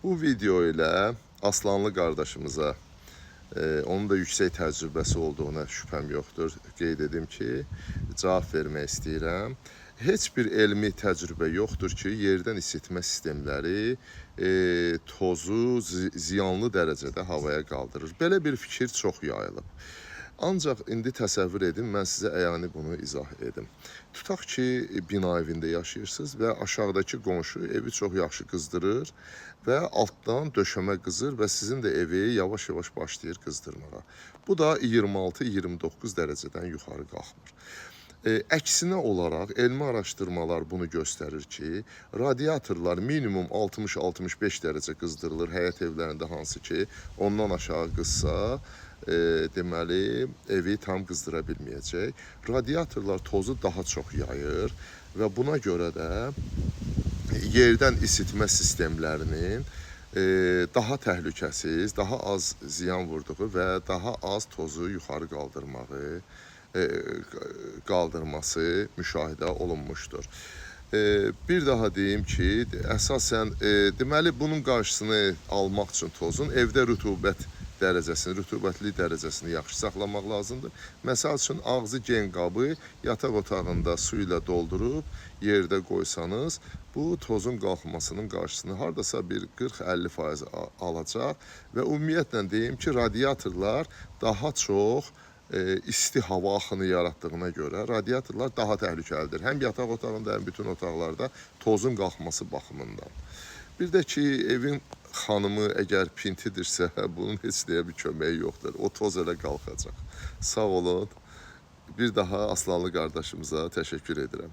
Bu video ilə Aslanlı qardaşımıza onun da yüksək təcrübəsi olduğuna şübhəm yoxdur. Qeyd edim ki, cavab vermək istəyirəm. Heç bir elmi təcrübə yoxdur ki, yerdən isitmə sistemləri tozu ziyanlı dərəcədə havaya qaldırır. Belə bir fikir çox yayılıb. Ancaq indi təsəvvür edin, mən sizə əyani bunu izah edim. Tutaq ki, bina evində yaşayırsınız və aşağıdakı qonşu evi çox yaxşı qızdırır və altdan döşəmə qızır və sizin də evi yavaş-yavaş başlayır qızdırmağa. Bu da 26-29 dərəcədən yuxarı qalxmır. Əksinə olaraq elmi araşdırmalar bunu göstərir ki, radiatorlar minimum 60-65 dərəcə qızdırılır həyət evlərində, hansı ki, ondan aşağı qızsa, deməli evi tam qızdıra bilməyəcək. Radiatorlar tozu daha çox yayır və buna görə də yerdən isitmə sistemlərinin daha təhlükəsiz, daha az ziyan vurduğu və daha az tozu yuxarı qaldırması müşahidə olunmuşdur. Bir daha deyim ki, əsasən deməli bunun qarşısını almaq üçün tozun evdə rütubət dərəcəsini, rütubətli dərəcəsini yaxşı saxlamaq lazımdır. Məsəl üçün ağzı gen qabı yataq otağında su ilə doldurub yerdə qoysanız, bu tozun qalxmasının qarşısını hardasa bir 40-50% alacaq və ümumiyyətlə deyim ki, radiatorlar daha çox isti hava axını yaratdığına görə radiatorlar daha təhlükəlidir. Həm yataq otağında, həm bütün otaqlarda tozun qalxması baxımından. Bir də ki, evin xanımı əgər pintidirsə, bunun heç nəyə bir köməyi yoxdur. O toz elə qalxacaq. Sağ olun. Bir daha Aslanlı qardaşımıza təşəkkür edirəm.